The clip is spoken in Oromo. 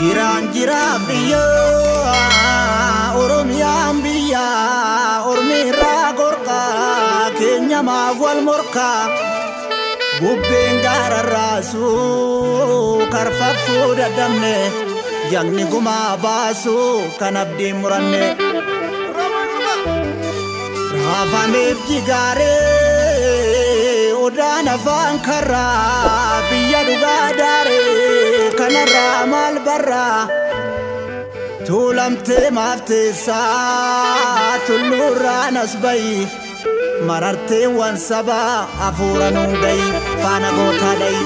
Jiraan jiraa biyyaa Oromiyaan biyyaa Ormiirraa gorkaa keenya maaf wal morkaa bubbeen gaararraasuu karfaffuu dadhabne jagni gumaa baasuu kan abdiin muranne raafameef jigaaree odaan afaan karraa biyya dhugaa daaree kanarraa maal barraa tuulamtee maaf teessaa tulluurraan as bayi marartee waan sabaa hafuura nuun gayi faana gootaa dhayi.